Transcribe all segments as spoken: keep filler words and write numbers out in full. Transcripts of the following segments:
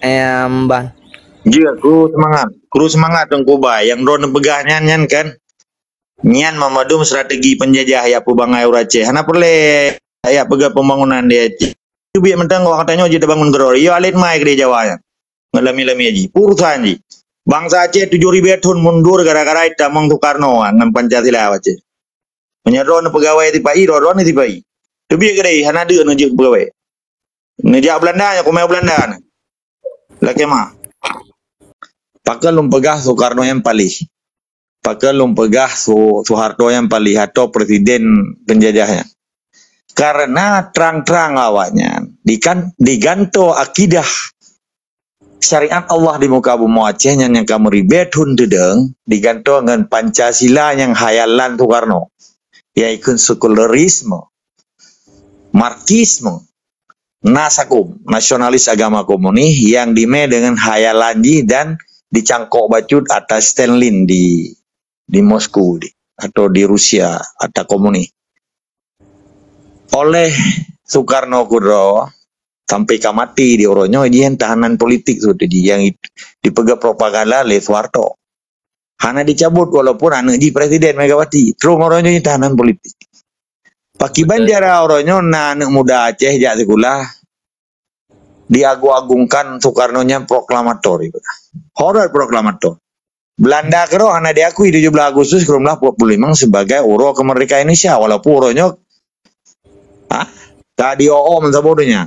Em, ban. Jeuet, kru seumangat. Kru seumangat Teungku Bai. Nyang droeneuh peugah nyan, nyan kan. Nyan mandum strategi peunjajah jak peubangai ureuëng Aceh. Hana peureulée jak peugah pembangunan di Aceh. Teubiet mantong awak tanyoe jeuet tabangun keudroe. Yo alet mai keudeh Jawa nyan. Ngon lami-lami jih. Urusan jih. Bansa Aceh tujoh ribée thon mundur gara-gara itamong Soekarno ngon Pancasila Aceh. Meunyoe droeneuh peugawée sipa-i, droeneuh sipa-i. Teubiet keudeh, hana deuk neujeuet peugawée. Neujak Belanda, nyoe kumai Belanda nyoe. Lakée meu'ah. Pakon lôn peugah Soekarno nyang paléh. Pakon lôn peugah Su-, Soeharto nyang paléh atau presiden penjajah nyan. Karena trang-trang awaknyan dikan-, digantoe akidah syariat Allah di muka bumoe Aceh nyan nyang ka meuribée thon teudong digantoe ngon Pancasila nyang hayalan Soekarno, yaitu sekularisme, Marxisme, Nasakom, nasionalis agama komunis yang dimé dengan hayalan jih dan dicangkok bacut atas Stalin di, di Moskow di, atau di Rusia atau komunis. Oleh Soekarno keudroe sampai ka maté di uroe nyoe, jih tahanan politik seperti jih yang it-, dipeugah propaganda lé Soeharto. Hana dicabut walaupun aneuk jih presiden Megawati. Terus uroe nyoe tahanan politik. Pakiban cara uroe nyoe na aneuk muda Aceh jak sikula diagung-agungkan Soekarno nyan proklamator. Horot proklamator. Belanda keudroe hana diakui tujuh belas Agustus seribu sembilan ratus empat puluh lima sebagai uroe kemerdekaan Indonesia walaupun uroe nyoe, ha, ka di-o-o meusaboh donya.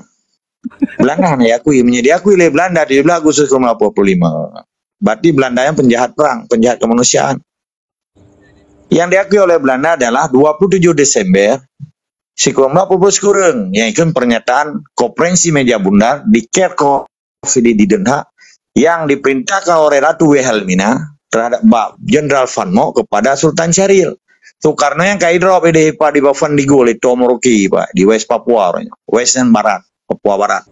Belanda hana diakui, meunyoe diakui lé Belanda tujuh belas Agustus seribu sembilan ratus empat puluh lima. Berarti Belanda nyan penjahat perang, penjahat kemanusiaan. Yang diakui oleh Belanda adalah dua puluh tujuh Desember seribu sembilan ratus empat puluh sembilan, yaitu pernyataan konferensi meja bundar di Kerkhof di, di Den Haag yang diperintahkan oleh Ratu Wilhelmina terhadap Bab Jenderal Van Mook kepada Sultan Syahrir. Soekarno nyang ka idrop di, di Bafan di Gol itu Moroki, Pak, di West Papua, West dan Barat, Papua Barat.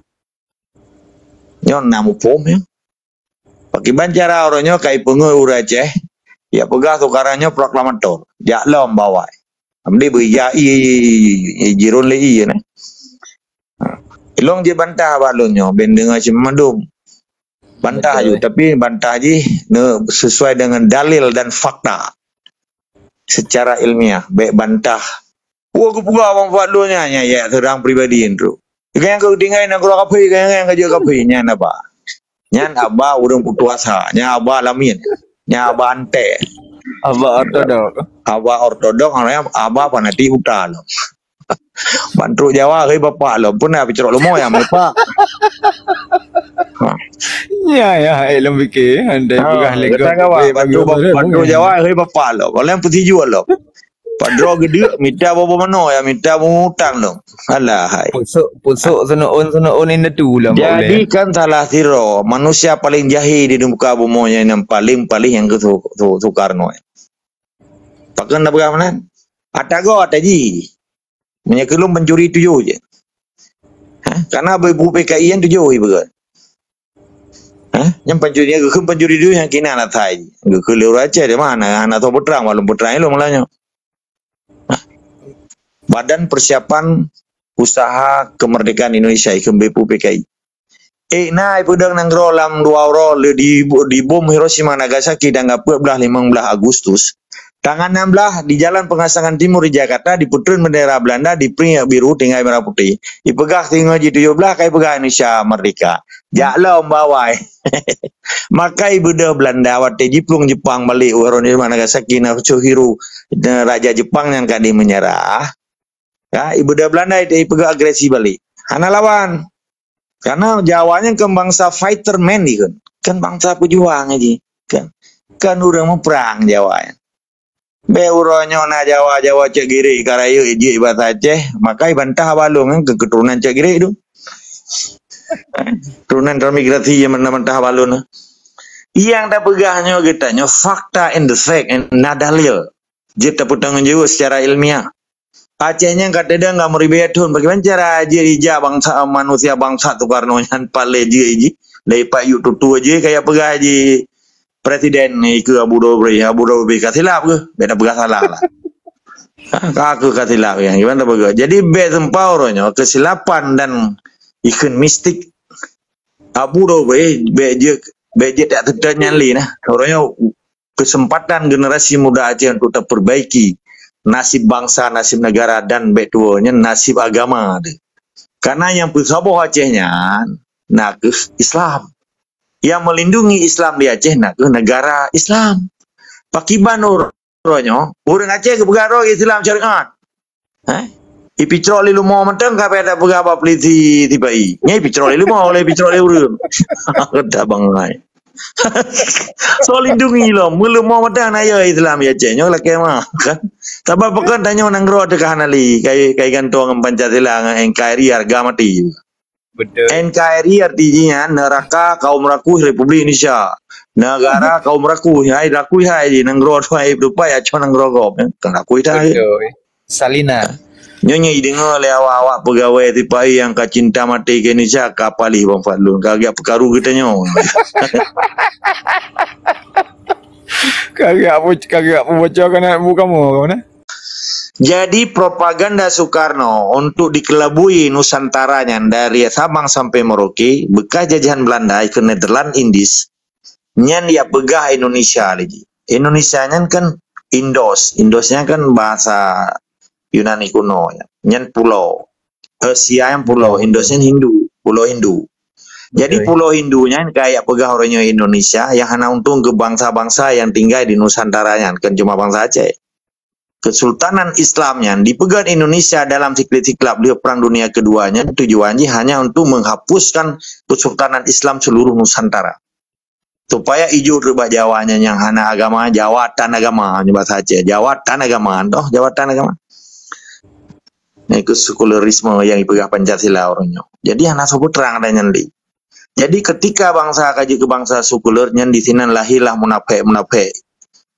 Nyoe na muphom ya. Pakiban cara uroe nyoe ka ipeungeuh ureuëng Aceh, ya peugah Soekarno nyoe proklamator, jak lom bawai. Amdi beuija i, i, i, i, jiron lé i, nah. Ilong je bantah bak lôn nyoe, ben deungoe cuma mandum. Bantah ju, tapi bantah jih ne sesuai dengan dalil dan fakta. Secara ilmiah, bek bantah. Wah, geupeugah bang Fuad lôn nyan, nyan, ya, seudang pribadi tu. Gaya keu tinggai nanggroe kaphé, gaya, gaya keu kaphé, nyan apa? Nyan aba ureuëng putus asa, nyan aba lamin, nyan aba antek. Aba ortodok. Aba ortodok, aba fanatik buta lom. Bantrok Jawa, hei bapak lom, pun dah picrok lomo ya, bapak. Ha. Ya, ya, hai lom fikir, andai ha, peugah lego. Kata kawan, bantrok, bantrok Jawa, hei bapak lom. Orang pun tujuan lom. Padroe geudeuk mita boh-boh manoe ya, mita mengutang tu. Alah hai. Pusok, pusok seuneun-seuneun indatu lah. Jadi kan salah sidroe manusia paling jahil di muka bumoe nyan, nyang paling-paling nyang keu Su-, Su-, Soekarno. Pakon na peugah meunan? Ata goe ata jih. Meunyoe keu lôn pencuri tujoh je. Ha? Karena beu-, bu P K I nyan tujoh ibeureuet. Ha? Nyang pencuri, nyang geukheun pencuri tujoh nyang kinan asai. Geukheun lé ureuëng Aceh di mana? Hana soe peutrang, walaupun peutrang ilong malam nyoe. Ha? Badan Persiapan Usaha Kemerdekaan Indonesia, ikheun B P U P K I. Eh, na ipeudong nanggroe lam dua uroe le di, dibom Hiroshima, Nagasaki tanggai peuet blaih, limong blaih Agustus. Tanggai nam blaih di Jalan Pengasangan Timur di Jakarta, dipeutreun bendera Belanda, dipring biru tinggai merah putih. Ipeugah singoh jih tujoh blaih, ka ipeugah Indonesia merdeka. Jak lom bawai. Maka ibeudôh Belanda watée jiplueng Jepang balek u Hiroshima, Nagasaki, na Chihiro, na raja Jepang nyang ka dimeunyeurah. Ya, ibeudôh Belanda itu ipeugah agresi balek. Hana lawan. Karena Jawa nyan kan bangsa fighter man ikheun. Kan bangsa pejuang jih. Kan, kan ureuëng muprang Jawa nyan. Bèk uroe nyoe na Jawa-Jawa Cot Girek ka rayeuk jeuet basa Aceh, maka ibantah balong kan keu keturunan Cot Girek tu. Keturunan transmigrasi nyang bantah balong tu. Nyang tapeugah nyoe geutanyoe fakta and the fact and na dalil. Jeuet tapeutanggong jaweueb secara ilmiah. Aceh nyan ka teudong ka meuribèe thon, bagaimana cara jeuet ijak bangsa, manusia bangsa Soekarno nyan paléh jeuet jih, dari Pak Yuk Tutu jih kaya peugah jih presiden ikeu Abu Dhabi, Abu Dhabi ka silap keuh, bèk tapeugah salah lah. Ha, ka keuh ka silap nyan, gimana tapeugah. Jadi bèk seumpau uroe nyoe keusilapan dan ikheun mistik. Abu do beh, bek je, bek je tak tetan nyan li nah. Orang nyoe kesempatan generasi muda Aceh untuk terperbaiki nasib bangsa, nasib negara dan bek tuwo nyan nasib agama tu. Karena yang peusaboh Aceh nyan nakeuh Islam. Yang melindungi Islam di Aceh nakeuh negara Islam. Pakiban uroe nyoe, ureuëng Aceh geupeugah droe Islam syariat. Eh? Ipicrok lé leumo mantong ka payah peugah bak polisi sipai. Nyai picrok lé leumo oleh picrok lé ureuëng. Kata bangai. So lindungi lom, meuleumo mantong na ya Islam ya Aceh nyoe lakée mah kan. Sabab pakon tanyoe nanggroe teuka hana li, kai kai gantong ngon Pancasila ngon N K R I harga mati. Betul. N K R I artinya neraka kaum rakus Republik Indonesia. Negara kaum rakus, hai rakus hai di nanggroe tu hai dupai aco nanggroe gob. Kan rakus dah. Betul. Salina. Nyonya ideungoe lé awak-awak pegawai sipai yang ka cinta mati ke Indonesia ka palih Bang Fadlun. Ka agak pekaru kita nyoe. Kagak apa kagak apa baca kan nak buka mu kau nah. Jadi propaganda Soekarno untuk dikelabui Nusantara nyan dari Sabang sampai Merauke bekas jajahan Belanda ke Netherlands Inggris nyan dia peugah Indonesia lagi. Indonesia nyan kan Indos. Indos nyan kan bahasa Yunani kuno nyan. Nyan pulau. Asia yang pulau Indos nyan Hindu, pulau Hindu. Jadi pulau Hindu nyan kayak peugah orang Indonesia yang hana untung ke bangsa-bangsa yang tinggal di Nusantara nyan, kan cuma bangsa Aceh. Kesultanan Islam nyan dipeugah Indonesia dalam siklab-siklab lheueh Perang Dunia Kedua nyan tujuan jih hanya untuk menghapuskan Kesultanan Islam seluruh Nusantara. Supaya ijok bak Jawa nyan nyang hana agama, jawatan agama nyoe bahasa Aceh. Jawatan agama toh, jawatan agama. Nah, itu sekularisme yang dipeugah Pancasila orang nyoe. Jadi hana soe peutrang ada nyan li. Jadi ketika bangsa ka jeuet keu bangsa sekuler nyan di sinan lahirlah munafik-munafik.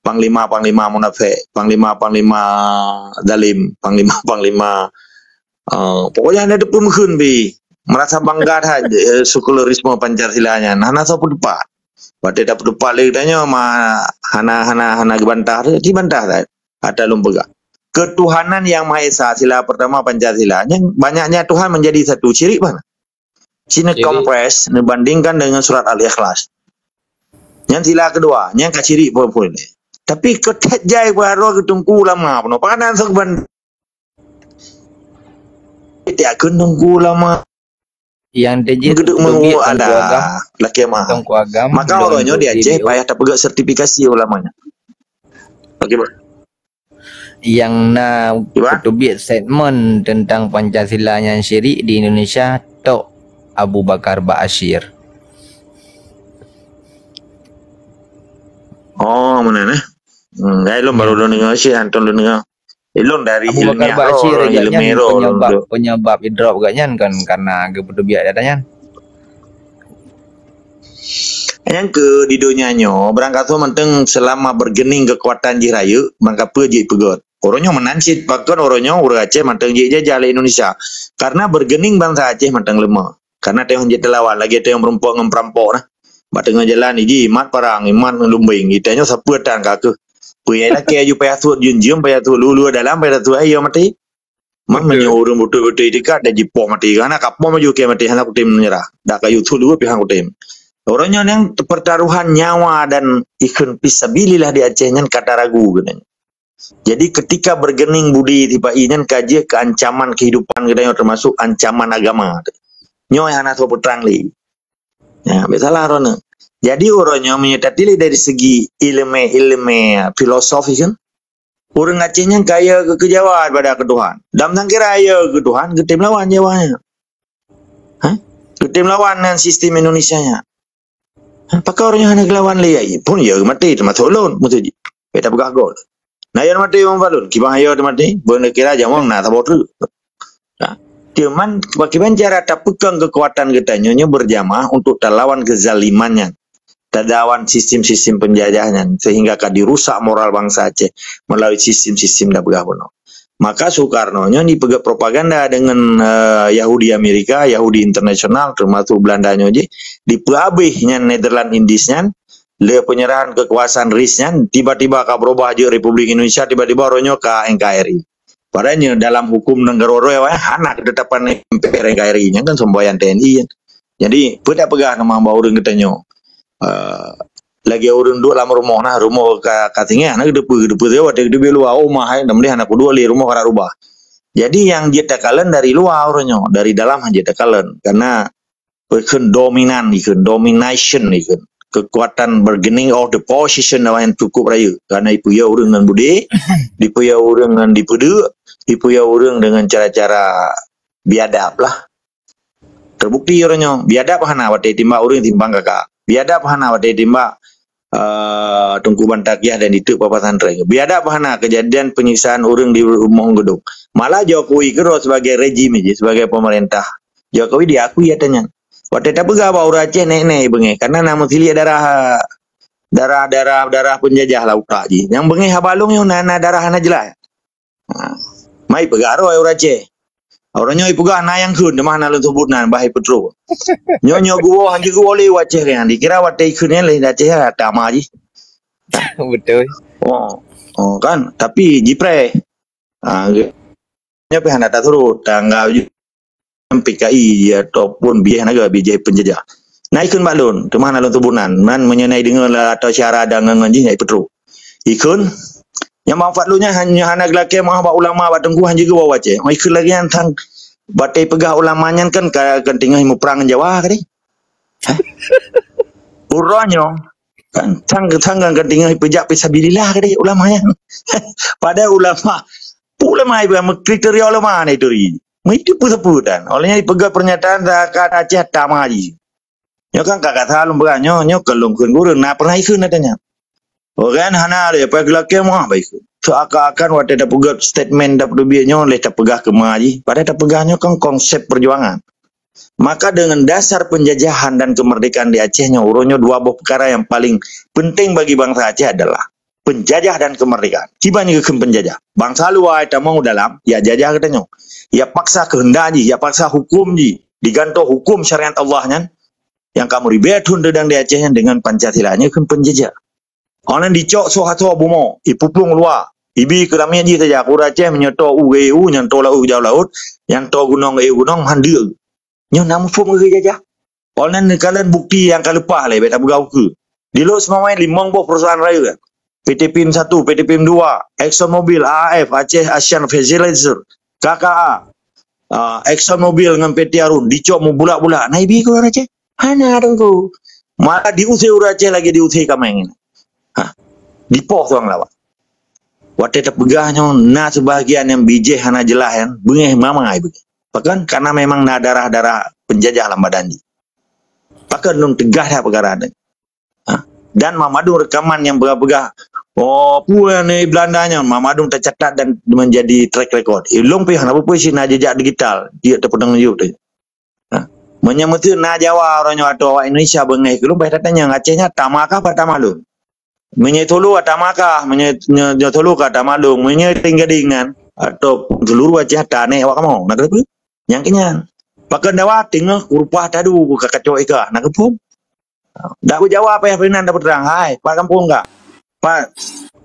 Panglima-panglima munafik, panglima-panglima zalim, panglima-panglima uh, pokoknya hana ada pun meukeun bi. Merasa bangga that uh, sekularisme Pancasila nyan. Hana soe peutupat. Watée dapeutupat lé geutanyoe ma hana hana hana geubantah tu, dibantah that. Ata lôn peugah. Ketuhanan Yang Maha Esa sila pertama Pancasila. Nyan banyaknya Tuhan menjadi satu syirik bah. Cina kompres dibandingkan dengan surat Al-Ikhlas. Nyan sila kedua, nyan ka syirik pun pun. Tapi ketet jai baroe ke tungku ulama pun. Panan sok ban tiak ke tungku ulama. Yang terjadi geduk mengu ada laki mah. Maka orang nyoe di Aceh payah tak pegang sertifikasi ulamanya. Bagaimana? Yang na peuteubiet statement tentang Pancasila nyang syirik di Indonesia tok Abu Bakar Ba'asyir. Oh, mana ni? Hmm, dah ilong baru lôn dengar sih, hantom lôn dengar. Ilong dari Abu Bakar Ba'asyir agaknya penyebab, penyebab idrop agaknya kan karena geupeutubiak data nyan. Nyang keu di donya nyoe, barangkasoe mantong selama bergening kekuatan jih rayeuk, mangkapeue jih peugöt. Uroe nyoe meunan cit, pakon uroe nyoe ureuëng Aceh mantong jih jajah lé Indonesia. Karena bergening bangsa Aceh mantong lemah. Karena teuh jih teulawan, lagi teuh meureumpok ngon peurampok nah. Bak teungoh jalan iji, imat parang, imat lumbeng. Ita nyoe sapeue tan ka keuh. Peue lakée aju payah tuet, jeuem-jeuem payah tuet, lulu dalam payah tuet, ayo mati. Man meunyoe ureuëng beutôi-beutôi itikad dan jipoh maté, hana kapom aju keu maté, hana kutem menyerah. Dak kayu thulu pih hana kutem. Orang nyoe yang pertaruhan nyawa dan ikheun fisabilillah di Aceh nyan kata ragu keunan. Jadi ketika bergening budi tiba nyan ka jeuet keu ancaman kehidupan geutanyoe termasuk ancaman agama. Nyoe hana soe peutrang lé. Ya, biasalah rona. Jadi orang nyoe meunyoe tatili dari segi ilmu-ilmu filosofi kan, ureuëng Aceh nyan kaya keu keujawa daripada keu Tuhan. Dam sangkira ya keu Tuhan, geutem lawan Jawa nyan. Ha? Geutem lawan dengan sistem Indonesia nyan. Ha? Pakon ureuëng nyan hana gelawan lé ai pun ya mati termasuk lôn, mesti ji. Beta peugah gol. Nah, ya mati orang balun, kibang ya mati, beuna kira jamong nah saboh tu. Nah, cuman bagaimana cara tapeukeung kekuatan kita nyonya berjamaah untuk talawan kezaliman nyan. Tadawan sistem-sistem penjajah nyan sehingga ka dirusak moral bangsa Aceh melalui sistem-sistem dah peugah bunoe. Maka Soekarno nyoe dipeugah propaganda dengan uh, Yahudi Amerika, Yahudi internasional termasuk Belanda nyoe jih dipeuhabéh nyan Netherlands Inggris nyan le penyerahan kekuasaan Ris nyan tiba-tiba ka berubah je Republik Indonesia tiba-tiba ronyo ka N K R I. Padahal dalam hukum negara roh hana ketetapan M P R N K R I nyan kan semboyan T N I kan. Jadi, peue tapeugah nama bak ureuëng geutanyoe? Eh, lagée ureuëng duek lam rumoh nah, rumoh ka, ka singoh, hana geuteupeue, geuteupeue saja watée geuteubiet luwa, oh, mah hai, dan meuliah hana kuduek lé, rumoh ka rubah. Jadi, nyang jeuet takalon dari luwa ureuëng nyoe, dari dalam hana jeuet takalon. Karena ikheun dominan, ikheun domination, ikheun kekuatan bargaining of the position yang cukup rayeuk. Karena ipeuyah ureuëng ngon beudé, ipeuyah ureuëng ngon dipeudeuk, ipeuyah ureuëng dengan cara-cara biadab lah. Terbukti ureuëng nyoe, biadab hana watée timbak ureuëng simpang K K. Biadab hana watée timbak, eh, Teungku Bantaqiah dan diteuk papa santri. Biadab hana kejadian penyiksaan ureuëng di rumoh gedong. Malah Jokowi keudroe sebagai rejim je, sebagai pemerintah. Jokowi diakui ateueh nyan. Watée tapeugah bak ureuëng Aceh nek-nek beungéh, karena na meusiliek darah, darah, darah, darah penjajah lah utak jih. Nyang beungéh haba lôn nyoe na, na darah hana jeulaih. Ha. Mai peugah roh ureuëng Aceh. Ureuëng nyoe ipeugah na nyang kheun, teuma hana lôn sebut nan, bah ipeutro. Nyoe, nyoe geuwoe, han jeuet geuwoe lé u Aceh nyan. Dikira watée ikheun nyan lé Aceh ya, tama jih. Betul. Oh, oh kan, tapi jipreh. Ha, nyoe pih hana tasurot, tangga P K I ataupun bijéh naga, bijéh penjajah. Na ikheun bak lôn, teuma hana lôn sebut nan. Man meunyoe na ideungoe atau syara dan ngon-ngon jih, na ipeutro. Ikheun, nyang manfaat lôn nyan hana, hana geulakée meuah bak ulama, bak teungku, han jeuet geuwoe u Aceh. Oh, ikheun lagée nyan sang batée peugah ulama nyan kan ka, kan teungoh muprang ngon Jawa kadeh. Hah? Uroe nyoe, kan, sang, sang kan teungoh peujak fisabilillah kadeh ulama nyan. Padahai ulama, ulama ibu kriteria ulama ni turi. Meuitu peue-peue dan. Oleh nyan ipeugah pernyataan zakat Aceh tama jih. Nyoe kan ka kata lôn peugah nyoe, nyoe keu lôn kheun gureueng, na pernah ikheun ata nyan. Orang hana lé, apa geulakée meuah baik. Seakan-akan watée tapeugah statement, tapeuteubiet nyoe leh tapeugah keuma jih. Padahai tapeugah nyoe kan konsep perjuangan. Maka dengan dasar penjajahan dan kemerdekaan di Aceh nyoe, uroe nyoe dua boh peukara yang paling penting bagi bangsa Aceh adalah penjajah dan kemerdekaan. Kiban nyang geukheun penjajah. Bangsa luwa tamong u dalam, ya jajah geutanyoe. Ya paksa keuheundak jih, ya paksa hukum jih, digantoe hukum syariat Allah nyan, nyang ka meuribée thon teudong di Aceh nyan dengan Pancasila nyan kheun penjajah. Awaknyan dicok soe-soe bumoe, ipuplueng luwa, ibi keu ramé jih saja, keu ureuëng Aceh meunyoe toe u geu u, nyang toe laôt geu laôt, nyang toe gunong geu gunong, han deuek. Nyoe na muphom geu jajah. Awaknyan neukalon bukti nyang ka leupah lé, bék tapeugah ukeue. Di Lhokseumawe limong boh perusahaan rayeuk. P T Pim satu, P T Pim dua, Exxon Mobil, A A F, Aceh Asian Fertilizer, K K A, ah, Exxon Mobil ngon P T Arun dicok meubulak-bulak. Na ibi keu ureuëng Aceh? Hana, Teungku. Malah diusé ureuëng Aceh lagée diusé kaméng. Ha. Dipoh tuang lawan. Watée tapeugah nyoe na seubahagian nyang bijéh hana jeulaih nyan, beungéh mamai beungéh. Pakon? Karena memang na darah-darah penjajah lam badan jih. Pakon lôn teugah that peukara nyoe. Ha? Dan mamadum rekaman nyang peugah-peugah, oh, peue ni Belanda nyan, mamadum teucatat dan menjadi track record. Eh, lôn pih hana peue-peue cit na jejak digital, jeuet teupeudong yub teuh. Ha? Meunyoe meuteun na Jawa uroe nyoe atau awak Indonesia beungéh keu lôn, bah tatanyong, Aceh nyan tama kah, pat tama lôn? Meunyoe Solo tama kah, meunyoe, nyoe, nyoe Solo kah tama lôn, meunyoe Gading-Gading nyan, atau seluruh Aceh tanék awak kamoe, na keupeue? Nyang keu nyan. Pakon dawa teungoh kurupah tadu ka kacok ika, na keupeue? Dak beujawa payah peunan dak peutrang, hai, pat gampông kah? Pat,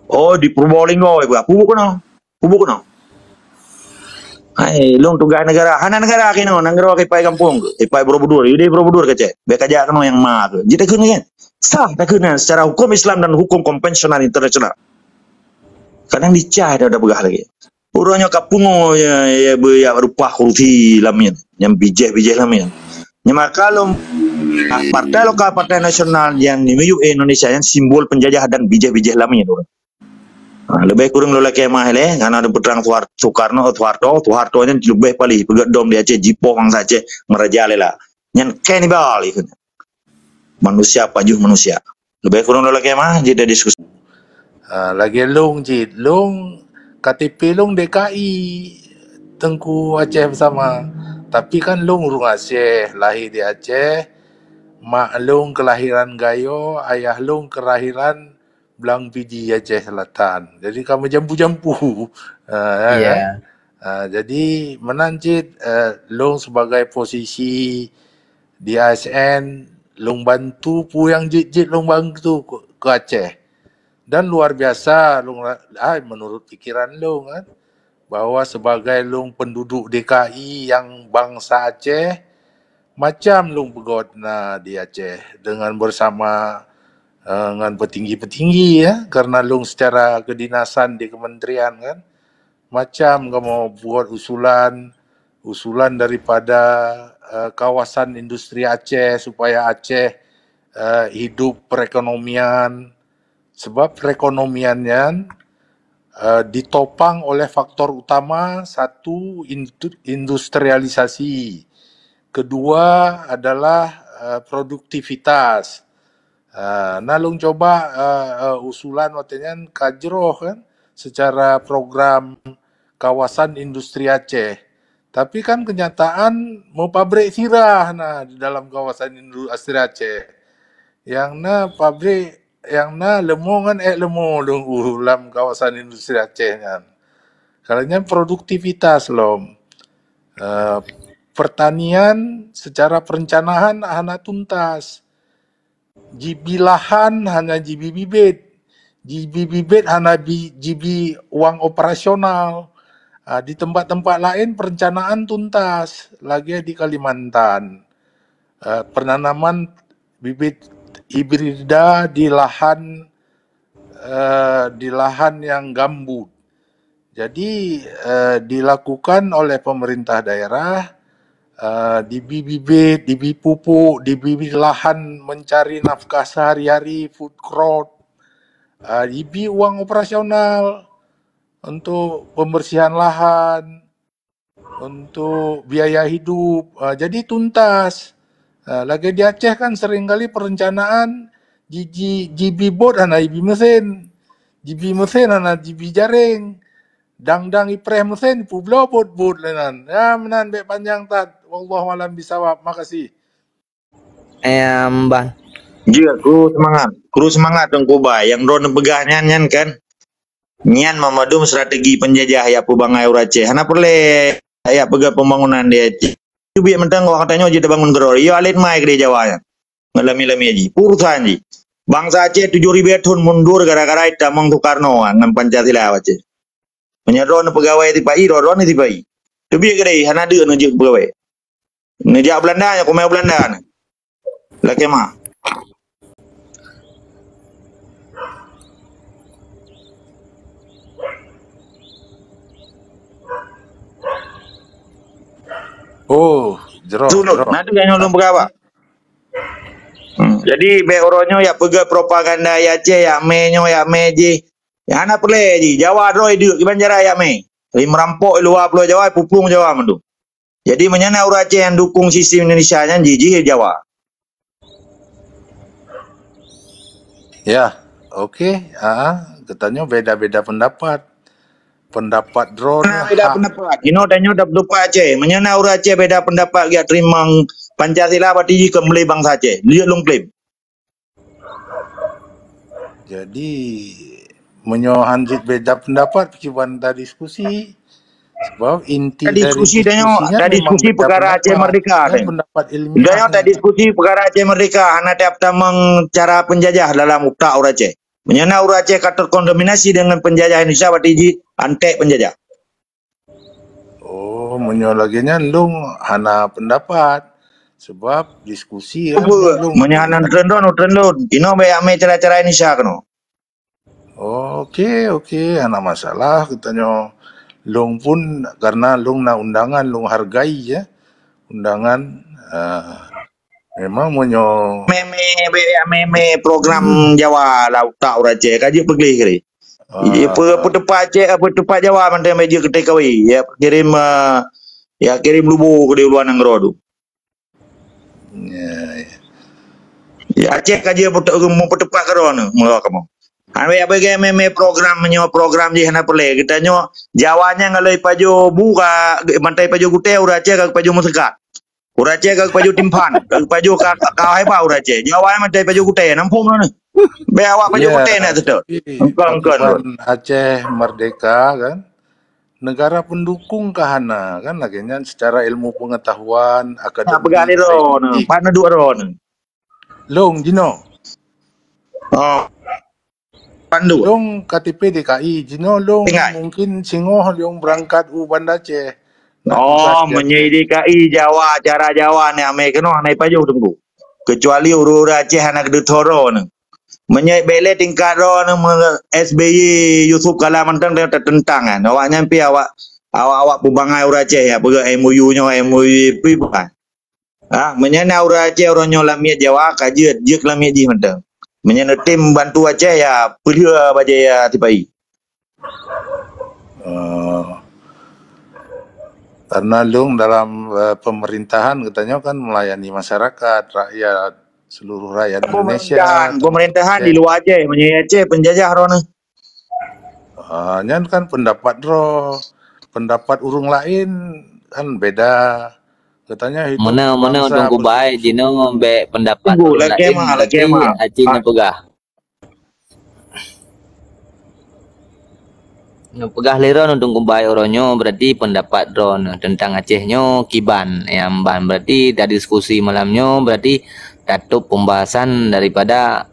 oh, di Probolinggo, ibu, peue buet keunoe? Peue buet keunoe? Hai, lôn tugaih negara. Hana negara keunoe, nanggroe keu ipai gampông keuh, ipai Borobudur, ideh Borobudur keu cit. Bék kajak keunoe nyang ma keuh. Jeuet takheun kan? Sah takheun kan secara hukum Islam dan hukum konvensional internasional. Kadang dicah dah, dah peugah lagi. Uroe nyoe ka pungo ya, ya, ya, rupah kursi lam nyan, nyang bijéh-bijéh lam nyan. Nyang maka lom, ah, partai lokal, partai nasional nyang miyueb Indonesia nyan simbol penjajah dan bijéh-bijéh lam nyan. Ha, leubeh kureueng lôn lakée meuah lé, karena adu peutrang Suhar-, Soekarno, Soeharto, Soeharto nyan leubeh palih peugét dom di Aceh, jipoh bansa Aceh, meuraja lela. Nyan kanibal ikheun. Manusia pajoh manusia. Leubeh kureueng lôn lakée meuah, jeuet diskusi. Ha, lagée lôn cit, lôn K T P lôn D K I, Teungku Aceh Bersama. Tapi kan lôn ureuëng Aceh, lahé di Aceh, mak lôn keulahiran Gayo, ayah lôn keulahiran Blang Pidie, Aceh Selatan. Jadi ka meujampu-jampu. Ha, ya kan? Ha, jadi meunan cit, eh, lôn sebagai posisi di A S N, lôn bantu peue nyang jeuet-jeuet lôn bantu keu, keu Aceh. Dan luar biasa lôn ra-, ai, menurut pikiran lôn kan, bahwa sebagai lôn penduduk D K I nyang bansa Aceh, macam lôn peugot na di Aceh dengan bersama, eh, ngon petinggi-petinggi, ya, karena lôn secara kedinasan di kementerian kan. Macam kamoe buat usulan, usulan daripada, eh, kawasan industri Aceh supaya Aceh, eh, hidup perekonomian. Sebab perekonomian nyan, eh, ditopang oleh faktor utama, satu, indu-, industrialisasi. Kedua adalah, eh, produktivitas. Ah, na lôn cuba, eh, eh, usulan watée nyan ka jroh kan secara program kawasan industri Aceh. Tapi kan kenyataan meupabrek sira na di dalam kawasan industri Aceh. Nyang na pabrik, nyang na leumo ngon ék leumo lôn u lam kawasan industri Aceh nyan. Kalau nyan produktivitas lom. Eh, pertanian secara perencanaan hana tuntas. Jibi lahan hana jibi bibit. Jibi bibit hana bi-, jibi uang operasional. Ah, di tempat-tempat lain perencanaan tuntas, lagée di Kalimantan. Eh, penanaman bibit hibrida di lahan, eh, di lahan yang gambut. Jadi, eh, dilakukan oleh pemerintah daerah, eh, dibi bibit, dibi pupuk, dibi lahan mencari nafkah sehari-hari, food crop, eh, dibi uang operasional untuk pembersihan lahan, untuk biaya hidup. Ah, jadi tuntas. Ah, lagée di Aceh kan seringkali perencanaan ji-, ji-, jibi bot hana jibi mesin. Jibi mesin hana jibi jaréng. Dang-dang ipreh mesin, publoe bot-bot lé nan. Ya, meunan bék panjang that. Wallahu a'lam bisawab. Makasih. Em, Bang. Jeuet, kru seumangat. Kru seumangat Teungku Bai. Nyang droeneuh peugah nyan, nyan kan. Nyan meumandum strategi peunjajah jak peubangai ureuëng Aceh. Hana peureulée jak peugah pembangunan di Aceh. Teubiet mantong awak tanyoe jeuet tabangun keudroe. Yo alet mai keudeh Jawa nyan. Ngon lami-lami jih. Urusan jih. Bansa Aceh tujoh ribée thon mundur gara-gara itamong Soekarno ngon Pancasila Aceh. Meunyoe droeneuh peugawée sipa-i, droeneuh sipa-i. Teubiet keudeh, hana deuk neujeuet peugawée. Neujak Belanda, nyoe kumai Belanda nyoe. Lakée ma. Oh, jroh, jroh. Nah, tu nyang ulôn peugah, Pak. Hmm. Jadi, bék uroe nyoe jak peugah propaganda jak Aceh, jak mé nyoe, jak mé jih. Hana peureulée jih. Jawa droe deuk, kiban cara jak mé. Lheuh meurampok luwa Pulo Jawa, puplueng Jawa mandum. Jadi, meunyoe na ureuëng Aceh nyang dukung sistem Indonesia nyan jih, jih Jawa. Ya, oke. Ah, geutanyoe beda-beda pendapat. Pendapat droeneuh beda pendapat. Inoe tanyoe dap dupat Aceh. Meunyoe na ureuëng Aceh beda pendapat geujak teurimong Pancasila, berarti jih keumbali bansa Aceh. Liek lôn klaim. Jadi, meunyoe han jeuet beda pendapat, kiban tadiskusi. Sebab inti dari diskusi nyan tadiskusi memang beda pendapat. Tadiskusi peukara Aceh Merdeka, ya, pendapat ilmiah. Tadiskusi peukara Aceh Merdeka, hana tiep tamong cara penjajah dalam utak ureuëng Aceh. Meunyoe na ureuëng Aceh ka terkontaminasi dengan penjajah Indonesia, berarti jih antek penjajah. Oh, meunyoe lagée nyan lôn hana pendapat. Sebab diskusi kan lôn. Meunyoe hana tren lôn, tren lôn. Inoe bék jak mé cara-cara Indonesia keunoe. Oke, oke, hana masalah geutanyoe. Lôn pun karena lôn na undangan, lôn hargai ya. Undangan, ah, memang meunyoe mé-mé, bék jak mé-mé program Jawa lam utak ureuëng Aceh, ka jeuet peugleh kali. Ah. Pe-, peuteupat Aceh, peuteupat Jawa mantong bék jeuet keu T K W. Ya kirim, ah, ya kirim lubo keudeh luwa nanggroe tu. Ya, ya. Ya, Aceh ka jeuet peuteupat keudroe meunurot kamoe. Hana bék jak peugah mé-mé program, meunyoe program jih hana peureulée. Geutanyoe Jawa nyan ngaloi pajoh bu ka, mantong pajoh gutée, ureuëng Aceh ka pajoh meusekat. Ureuëng Aceh ka pajoh timphan, ka pajoh ka, ka hebat ureuëng Aceh. Jawa mantong pajoh gutée, nampung na. Bék awak pajoh gutée nak seutôt. Engkon-engkon. Aceh merdeka kan. Negara pendukung ka hana kan, lagée nyan secara ilmu pengetahuan, akademik, saintifik. Pat neuduek droeneuh? Lôn jinoe. Oh. Pandu. Lôn K T P D K I, jinoe lôn mungkin singoh lôn beurangkat u Banda Aceh. Oh, meunyoe di K I Jawa, cara Jawa ni amai keunoe hana ipajoh Teungku. Kecuali ureuëng-ureuëng Aceh hana keudeuh thoro ni. Meunyoe bék lé tingkat droe ni S B Y Yusuf Kala mantong dia tertentang kan. Awak nyan pi awak awak-awak peubangai ureuëng Aceh ya, peugah M O U nyoe, M O U pi bukan. Ha, meunyoe na ureuëng Aceh uroe nyoe lam miet Jawa, ka jeuet, jeuet lam miet jih mantong. Meunyoe neutem bantu Aceh ya, peulheueh bajée ya tipai. Eh, karena lung dalam eh, pemerintahan katanya kan melayani masyarakat, rakyat, seluruh rakyat Indonesia. Pemerintahan, pemerintahan di luar Aceh, meunyoe Aceh penjajah droeneuh. Ah, nyan kan pendapat droe, pendapat ureuëng lain kan beda. Katanya hidup Mana mana bangsa Teungku Bai jinoe bek pendapat Tunggu, ureuëng lakée lain, ma, lakée berarti ma. Aceh Ah. Neupeugah. Neupeugah lé droeneuh Teungku Bai uroe nyoe, berarti pendapat droeneuh tentang Aceh nyoe kiban nyang ban. Berarti tadiskusi malam nyoe berarti tatôp pembahasan daripada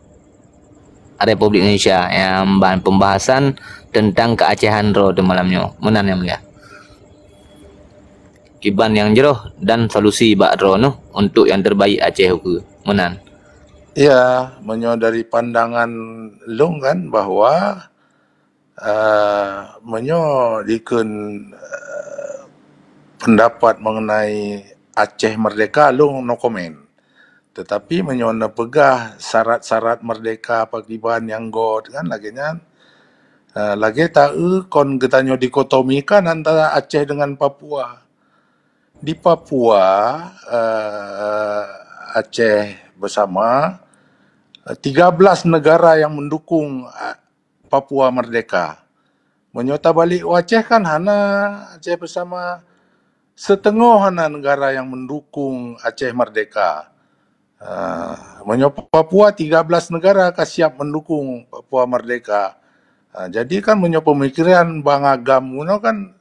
Republik Indonesia nyang ban pembahasan tentang keuacehan droe di malam nyoe. Meunan nyang mulia. Kiban nyang jroh dan solusi bak droeneuh untuk nyang terbaik Aceh ukeue. Meunan. Ya, meunyoe dari pandangan lung kan bahwa uh, meunyoe dikheun uh, pendapat mengenai Aceh merdeka, lung no comment. Tetapi meunyoe neupeugah syarat-syarat merdeka pakiban nyang got kan lagée nyan, uh, lagée taeu kon geutanyoe dikotomikan antara Aceh dengan Papua. Di Papua, uh, Aceh bersama, uh, tiga belas negara yang mendukung uh, Papua merdeka. Meunyoe tabalik u Aceh kan hana Aceh bersama setengoh hana negara yang mendukung Aceh merdeka. Uh, meunyoe Papua tiga belas negara ka siap mendukung Papua merdeka. Uh, jadi kan meunyoe pemikiran Bang Agam unoe kan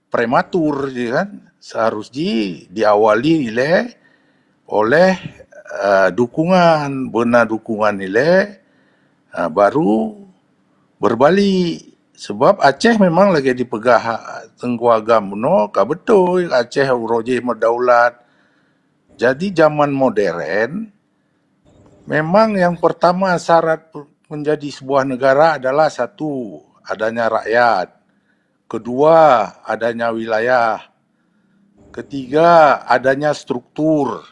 prematur je kan. Seharus ji diawali ilée oleh uh, dukungan, beuna dukungan ilée uh, baru berbalik. Sebab Aceh memang lagi dipeugah Teungku Agam bunoe ka beutôi Aceh uroe jih meudaulat. Jadi zaman modern memang yang pertama syarat menjadi sebuah negara adalah satu, adanya rakyat. Kedua, adanya wilayah. Ketiga, adanya struktur.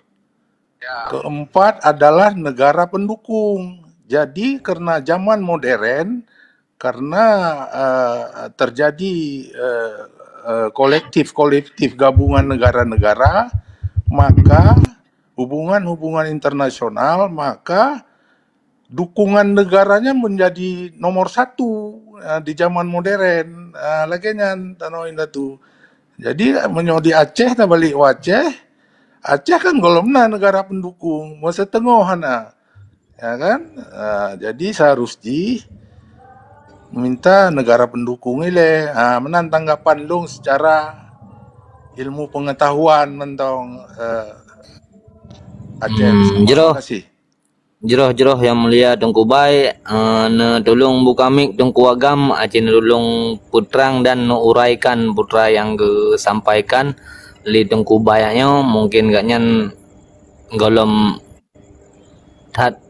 Keempat adalah negara pendukung. Jadi karena zaman modern, karena uh, terjadi uh, uh, kolektif-kolektif gabungan negara-negara, maka hubungan-hubungan internasional, maka dukungan negaranya menjadi nomor satu uh, di zaman modern. Uh, lagée nyan tanoh indatu. Jadi meunyoe di Aceh tabalik u Aceh, Aceh kan golom na negara pendukung, meuseutengah hana. Ya kan? Uh, jadi seharus ji meminta negara pendukung ilée. Uh, meunan tanggapan lung secara ilmu pengetahuan mantong uh, Aceh. Hmm, jroh. Terima kasih. Jroh-jroh yang mulia Teungku Bai, uh, neutulông buka mik Teungku Agam, aci neutulông peutrang dan neuuraikan putra yang geusampaikan lé Teungku Bai nyoe. Mungkin gobnyan golom that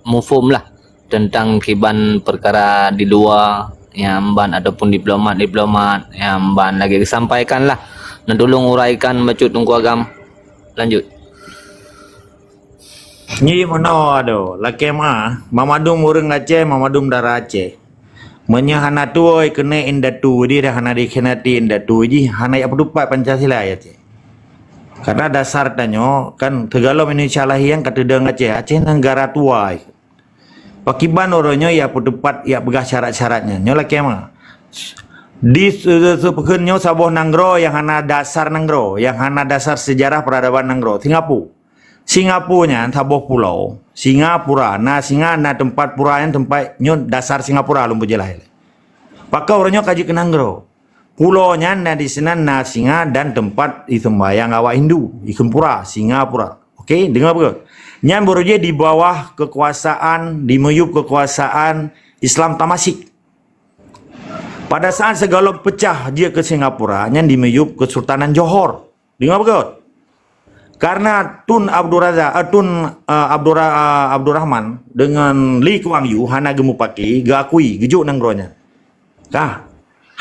muphom lah tentang kiban perkara di luwa nyang ban ataupun diplomat-diplomat nyang ban lagée geusampaikan lah. Neutulông uraikan bacut Teungku Agam. Lanjut. Nyi meunoe adoe, lakée ma, mamadum ureuëng Aceh, mamadum dara Aceh. Meunyoe hana tuwoe keuneuk indatu jih dan hana dikhianati indatu jih, hana jak peutupat Pancasila ya Aceh. Karena dasar tanyoe kan teugalom Indonesia lahé nyang ka teudong Aceh, Aceh negara tuwoe. Pakiban uroe nyoe ya peutupat ya peugah syarat-syarat nyan. Nyoe lakée ma. Di seupeukeun nyoe saboh nanggroe nyang hana dasar nanggroe, nyang hana dasar sejarah peradaban nanggroe, Singapura. Singapura nyan saboh pulo, Singapura, na singa na tempat pura nyan tempat nyoe dasar Singapura lom beujeulaih. Pakon uroe nyoe ka jeuet keu nanggroe. Pulo nyan na di sinan na singa dan tempat iseumbayang awak Hindu, ikheun pura, Singapura. Oke, deungoe beugét. Nyan baru jih di bawah kekuasaan, di miyup kekuasaan Islam Tamasik. Pada saat Sigolom peucah jeuet keu Singapura, nyan dimiyueb Kesultanan Johor. Deungoe beugöt. Karena Tun Abdul Razak, eh, Tun, eh, Abdul Ra-, eh, Abdul Rahman deungon Lee Kuan Yew hana geumupaki, geuakui, geujok nanggroe nyan. Ka.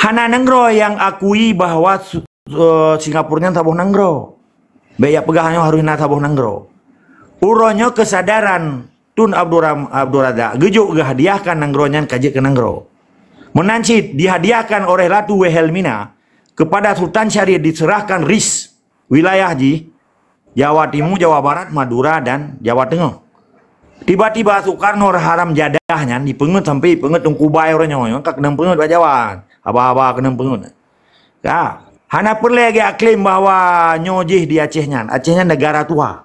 Hana nanggroe nyang akui bahwa su-, eh, Singapura nyan saboh nanggroe. Bèk jak peugah nyoe harôh na saboh nanggroe. Uroe nyoe keusadaran Tun Abdul Ram-, Abdul Razak geujok geuhadiahkan nanggroe nyan ka jeuet keu nanggroe. Meunan cit dihadiahkan oleh Ratu Wilhelmina kepada Sultan Syahrir, diserahkan ris wilayah jih, Jawa Timu, Jawa Barat, Madura, dan Jawa Teungoh. Tiba-tiba Soekarno haram jadah nyan dipeungeut sampai dipeungeut Teungku Bai uroe nyoe, nyoe ka keuneuk peungeut bak Jawa. Haba-haba keuneuk peungeut. Ya, hana peureulèe geuklaim bahwa nyoe jih di Aceh nyan. Aceh nyan negara tuha.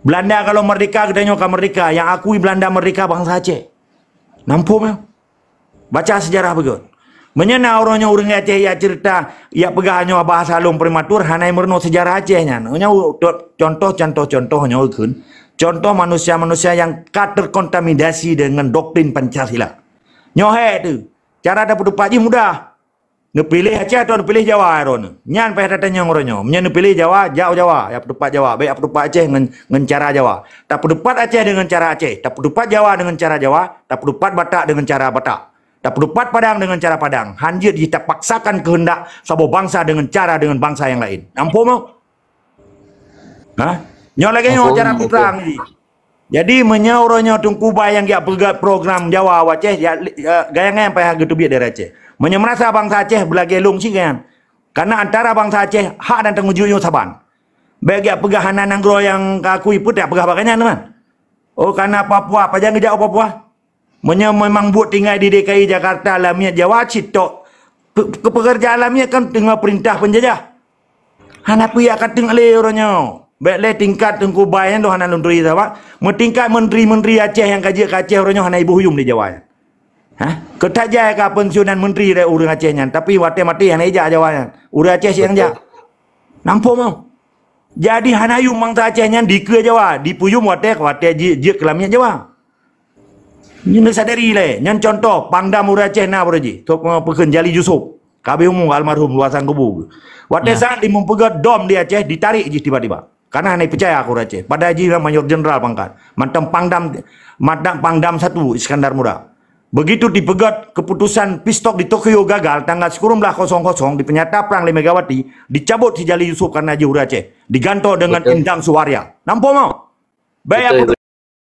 Belanda kalau merdeka, geutanyoe ka merdeka. Nyang akui Belanda merdeka bansa Aceh. Nampak nyoe? Baca sejarah beugöt. Meunyoe na uroe nyoe ureueng Aceh jak ceurita, jak peugah nyoe bahasa lôn prematur, hana meurunoe sejarah Aceh nyan. Nyoe to-, contoh, contoh, contoh nyoe kheun. Contoh manusia-manusia nyang ka terkontaminasi dengan doktrin Pancasila. Nyoe hék teuh. Cara tapeuteupat jih mudah. Neupiléh Aceh atawa neupiléh Jawa droeneuh? Nyan payah tatanyong uroe nyoe. Meunyoe neupiléh Jawa, jak u Jawa, jak peuteupat Jawa. Bèk jak peuteupat Aceh ngon, ngon cara Jawa. Tapeuteupat Aceh deungon cara Aceh, tapeuteupat Jawa deungon cara Jawa, tapeuteupat Batak deungon cara Batak, tapeuteupat Padang deungon cara Padang. Han jeuet jitapaksakan keuheundak saboh bansa deungon cara deungon bansa nyang laén. Nampak moh? Ha? Nyoe lagèe nyoe cara putra nyoe. Jadi meunyoe uroe nyoe Teungku Bai nyang jak peugah program Jawa u Aceh, ya, ya, gaya nyan payah geuteubiet dari Aceh. Meunyoe meurasa bansa Aceh beulagèe lôn cit nyan. Karena antara bansa Aceh hak dan tanggong jaweueb nyoe saban. Bèk jak peugah hana nanggroe nyang ka akui, peue jak peugah bak nyan teuma. Oh, karena Papua, pajan geujak u Papua? Meunyoe memang buet tinggai di D K I Jakarta, lamiet Jawa cit tok. Pe-, keu pekerjaan lamiet kan teungoh perintah penjajah. Hana peue jak ka teungoh lé uroe nyoe. Bèk lé tingkat Teungku Bai nyan hana lôn turi saban. Meutingkat menteri-menteri Aceh nyang ka jeuet keu Aceh uroe nyoe hana iboh yum di Jawa nyan. Hah? Keu that jai ka pensiunan menteri lé ureueng Aceh nyan, tapi watèe maté hana ijak Jawa nyan. Ureueng Aceh siang jak. Nampak moh? Jadi hana yum bansa Aceh nyan dikeue Jawa, dipeuyum watèe, watèe ji-, jeuet keu lamiet Jawa. Nyoe neusadari lé, nyan contoh Pangdam ureueng Aceh na baroe jih. Tok, eh, peukheun Jali Yusuf. Ka abéh umu almarhum luwasan kubu. Watèe saat dimeupeugöt dom di Aceh, ditarék jih tiba-tiba. Karena hana peucaya keu ureueng Aceh. Padahai jih Mayor Jeneral pangkat. Mantong Pangdam, mantong Pangdam satu Iskandar Muda. Begitu dipeugöt keputusan peace talk di Tokyo gagal tanggal sikureueng blaih kosong kosong, dipeunyata prang lé Megawati, dicabot si Jali Yusuf karena jih ureueng Aceh. Digantoe dengan Endang Suwarya. Nampak moh? Bèk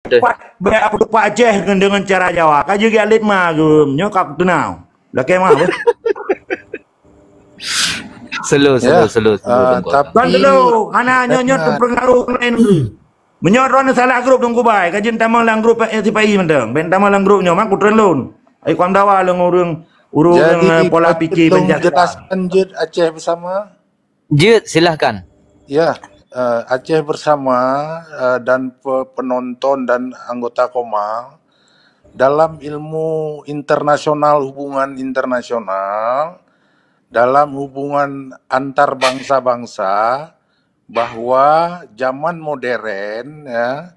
Betul, Pat, bèk peuteupat Aceh deungon, deungon cara Jawa. Ka jeuet lé ma geuh, nyoe ka kuteunau. Lakèe ma beuh. Slow, slow, Ya, slow, slow, ah, Teungku Agam. Tapi Tuan Teungku, hana nyoe, nyoe terpengaruh lain. Meunyoe droeneuh salah grup Teungku Bai, ka jeuet tamong lam grup, eh, sipai mantong. Bèk tamong lam grup nyoe, mak kutreun lôn. Ai kuam dawa lôn ureueng, ureueng, Jadi, eh, pola pikir lôn Pancasila. Jelaskan jeuet Aceh Bersama. Jeuet, silahkan. Ya, eh, Aceh Bersama, eh, dan pe-, penonton dan anggota Komang, dalam ilmu internasional, hubungan internasional, dalam hubungan antar bangsa-bangsa, bahwa zaman modern, ya,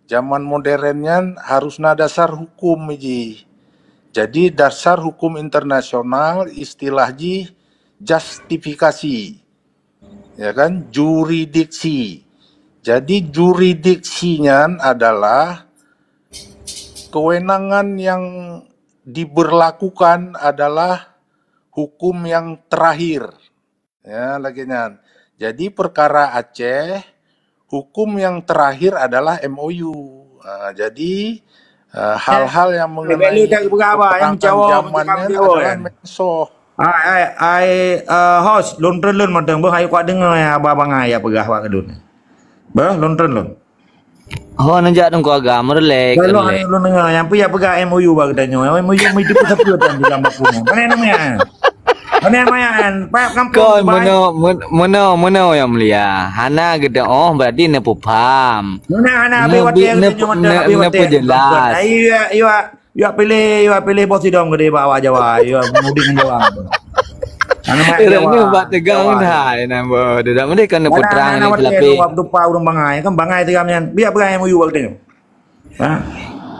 zaman modern nyan harus na dasar hukum jih. Jadi, dasar hukum internasional istilah jih justifikasi. Ya kan? Juridiksi. Jadi, juridiksi nyan adalah kewenangan yang diberlakukan adalah hukum yang terakhir. Ya, lagèe nyan. Jadi, perkara Aceh, hukum yang terakhir adalah M O U. Ha, jadi, eh, hal-hal yang mengenai peperangan zaman nyan adalah mensoh. Ai, ai, ai, eh, host, lôn treun lôn mantong, beuh, hai kuat deungö ya, abang bangai ya peugah bak keudun. Beuh, lôn treun lôn. Ho neujak Teungku Agam, relax, Kalau relax. Hari lôn deungö, nyang peue ya peugah M O U bak geutanyoe. M O U itu pun sapeue tan di dalam baku nyoe. Pane nama ya? Pane nama ya? Pak kampung Kon Dubai. Meunoe, men-, meunoe, meunoe Yang Mulia. Hana geudoh, berarti neupeupham. Meunoe hana habéh Neubi-, watèe neup-, geutanyoe mantong, ne-, habéh watèe. Neupeujelas. Ai, ya, ya. Yuak piléh, yuak piléh boh sidong geude bak awak Jawa. Yuak mudi ngon Jawa. Aneuk mak Jawa. Ureueng nyoe bak tegang that, nyan boh. Dak meudeh kan neupeutrang nyoe seulapeh. Hana, hana watèe tupa ureueng bangai. Kan bangai tigam nyan. Biar peugah M O U bak geutanyoe. Ha?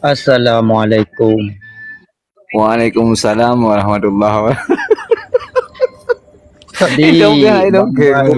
Assalamualaikum. Waalaikumsalam warahmatullahi wabarakatuh. Tadi, eh, dong, eh, dong. Bang,